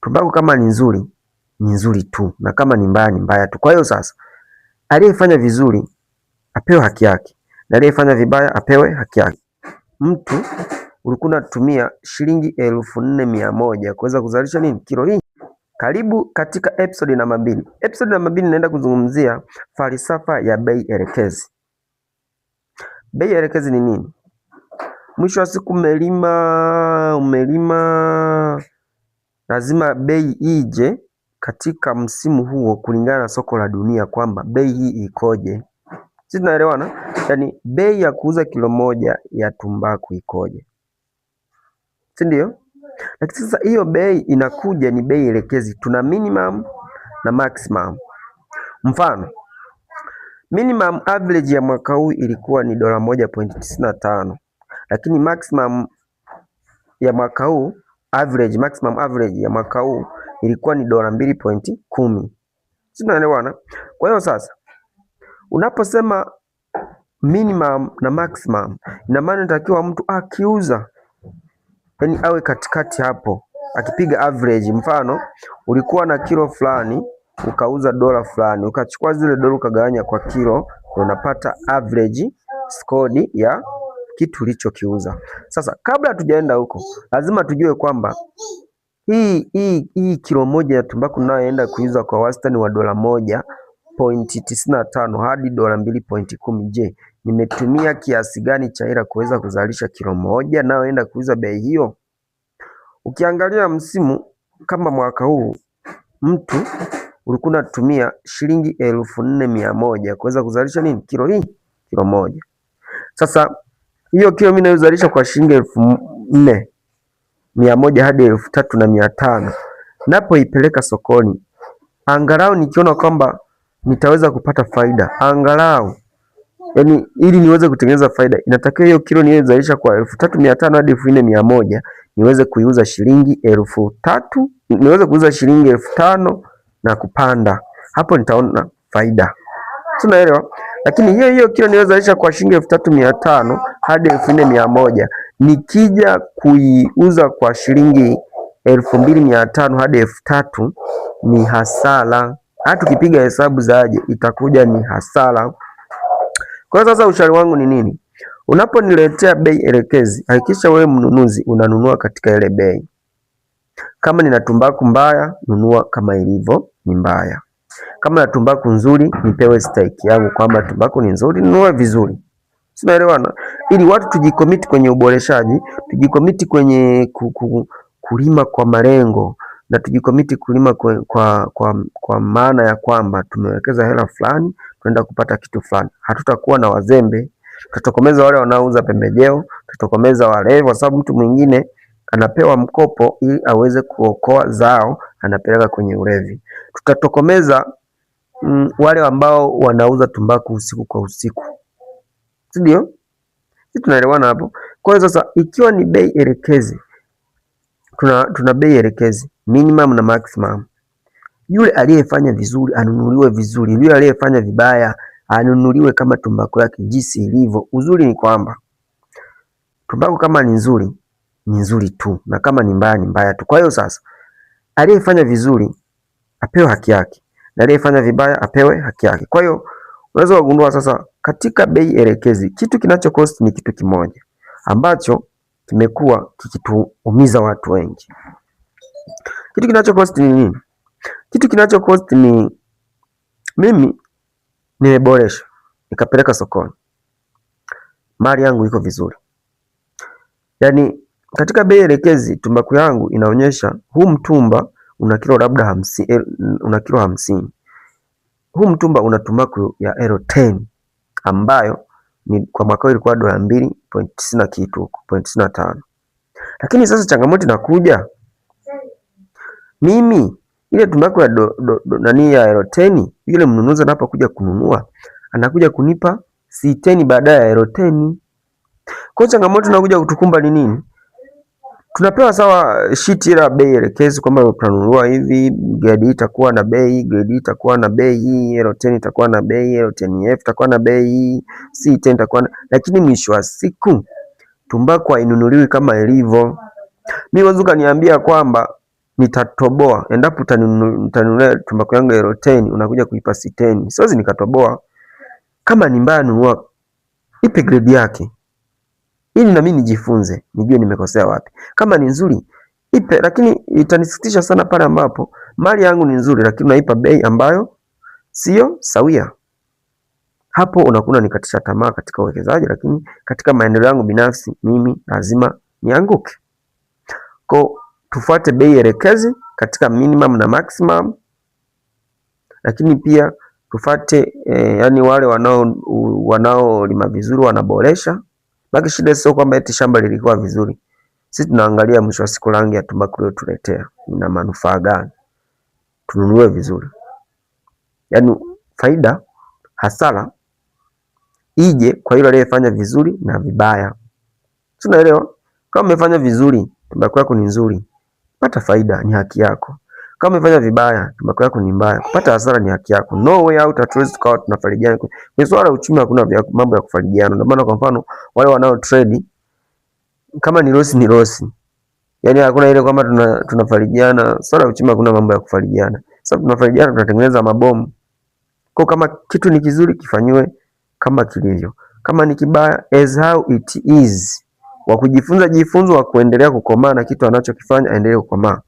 Tumbaku kama ni nzuri ni nzuri tu, na kama ni mbaya ni mbaya tu. Kwa hiyo sasa, aliyefanya vizuri apewe haki yake na aliyefanya vibaya apewe haki yake. Mtu ulikuwa unatumia shilingi 4,100 kuweza kuzalisha nini kilo hii. Karibu katika episode namba 2. Episode namba 2 naenda kuzungumzia falsafa ya bei elekezi. Bei elekezi ni nini? Mwisho wa siku umelima umelima, lazima bei ije katika msimu huo kulingana na soko la dunia kwamba bei hii ikoje. Sisi tunaelewana? Yaani bei ya kuuza kilo moja ya tumbaku ikoje, si ndio? Lakini sasa hiyo bei inakuja ni bei elekezi, tuna minimum na maximum. Mfano, minimum average ya mwaka huu ilikuwa ni dola 1.95, lakini maximum ya mwaka huu average, maximum average ya mwaka huu ilikuwa ni dola 2.10. Sisi tunaelewana? Kwa hiyo sasa unaposema minimum na maximum, ina maana inatakiwa mtu akiuza, yani awe katikati hapo, akipiga average. Mfano, ulikuwa na kilo fulani ukauza dola fulani, ukachukua zile dola ukagawanya kwa kilo, unapata average scored ya kitu ulichokiuza. Sasa kabla hatujaenda huko, lazima tujue kwamba hii kilo moja ya tumbaku nayoenda kuiuza kwa wastani wa dola 1.95 hadi dola 2.10. Je, nimetumia kiasi gani cha hela kuweza kuzalisha kilo moja nayoenda kuuza bei hiyo? Ukiangalia msimu kama mwaka huu, mtu ulikuwa unatumia shilingi 4,100 kuweza kuzalisha nini kilo hii, kilo moja. Sasa hiyo kilo mimi nayozalisha kwa shilingi 4,100 hadi 3,500, napoipeleka sokoni, angalau nikiona kwamba nitaweza kupata faida angalau, yani ili niweze kutengeneza faida, inatakiwa hiyo kilo niliyozalisha kwa 3,500 hadi 4,100 niweze kuiuza shilingi 3,000, niweze kuuza shilingi 5,000 na kupanda. Hapo nitaona faida, tunaelewa. Lakini hiyo hiyo kilo niliyozalisha kwa shilingi 3,500 hadi 4,100 nikija kuiuza kwa shilingi 2,500 hadi 3,000 ni hasara. Hata tukipiga hesabu zaje itakuja ni hasara. Kwa hiyo sasa ushauri wangu ni nini? Unaponiletea bei elekezi, hakikisha wewe mnunuzi unanunua katika ile bei. Kama nina tumbaku mbaya, nunua kama ilivyo ni mbaya. Kama na tumbaku nzuri, nipewe stake yangu kwamba tumbaku ni nzuri, nunue vizuri. Tunaelewana? Ili watu tujikomiti kwenye uboreshaji, tujikomiti kwenye kulima kwa malengo na tujikomiti kulima kwa maana ya kwamba tumewekeza hela fulani, tunaenda kupata kitu fulani. Hatutakuwa na wazembe, tutatokomeza wale wanaouza pembejeo, tutatokomeza wale, kwa sababu mtu mwingine anapewa mkopo ili aweze kuokoa zao, anapeleka kwenye ulevi. Tutatokomeza wale ambao wanauza tumbaku usiku kwa usiku, si ndio? Sisi tunaelewana hapo. Kwa hiyo sasa, ikiwa ni bei elekezi, tuna bei elekezi minimum na maximum. Yule aliyefanya vizuri anunuliwe vizuri, yule aliyefanya vibaya anunuliwe kama tumbaku yake jinsi ilivyo. Uzuri ni kwamba tumbaku kama ni nzuri ni nzuri tu, na kama ni mbaya ni mbaya tu. Kwa hiyo sasa, aliyefanya vizuri apewe haki yake na aliyefanya vibaya apewe haki yake. Kwa hiyo unaweza kugundua sasa, katika bei elekezi kitu kinacho cost ni kitu kimoja ambacho kimekuwa kikituumiza watu wengi. Kitu kinacho cost ni nini? Kitu kinacho cost ni mimi nimeboresha nikapeleka sokoni, mali yangu iko vizuri, yaani katika bei elekezi tumbaku yangu inaonyesha huu mtumba una kilo labda 50, una kilo 50. Huu mtumba una tumbaku ya elo 10 ambayo ni kwa mwaka ilikuwa dola 2.90 na kitu 0.95. Lakini sasa changamoto inakuja, mimi ile tumbaku ya nani ya elo 10, yule mnunuzi anapokuja kununua anakuja kunipa C10 baadaye ya elo 10. Kwa hiyo changamoto inakuja kutukumba ni nini? Tunapewa sawa sheet ila bei elekezi kwamba utanunua hivi, grade hii itakuwa na bei, grade hii itakuwa na bei hii, L10 itakuwa na bei, L10F itakuwa na bei hii, C10 itakuwa na, lakini mwisho wa siku tumbaku hainunuliwi kama ilivyo. Mimi huwezi ukaniambia kwamba Nitatoboa endapo utaninunulia tumbaku yangu ya 10,000 unakuja kuipa 60,000, siwezi nikatoboa. Kama ni mbaya, nunua, ipe grade yake ili na mimi nijifunze, nijue nimekosea wapi. Kama ni nzuri ipe, lakini itanisikitisha sana pale ambapo mali yangu ni nzuri, lakini unaipa bei ambayo sio sawia. Hapo unakuwa nikatisha tamaa katika uwekezaji, lakini katika maendeleo yangu binafsi mimi lazima nianguke. Kwa tufuate bei elekezi katika minimum na maximum, lakini pia tufate yani wale wanaolima vizuri wanaboresha. Baki shida sio kwamba eti shamba lilikuwa vizuri. Sisi tunaangalia mwisho wa siku rangi ya tumbaku iliyotuletea ina manufaa gani, tununue vizuri, yaani faida hasara ije kwa yule aliyefanya vizuri na vibaya. Tunaelewa? Kama umefanya vizuri, tumbaku yako ni nzuri, pata faida, ni haki yako. Kama umefanya vibaya, tumbaku yako ni mbaya, kupata hasara ni haki yako. No way out, hatuwezi tukawa tunafarijiana. Kwenye swala la uchumi hakuna mambo ya kufarijiana. Ndio maana kwa mfano wale wanao trade kama ni loss ni loss. Yaani hakuna ile kwamba tunafarijiana. Swala la uchumi hakuna mambo ya kufarijiana. Sababu tunafarijiana tunatengeneza mabomu. Kwa kama kitu ni kizuri kifanywe kama kilivyo, kama ni kibaya as how it is. Wa kujifunza jifunze, wa kuendelea kukomaa na kitu anachokifanya aendelee kukomaa.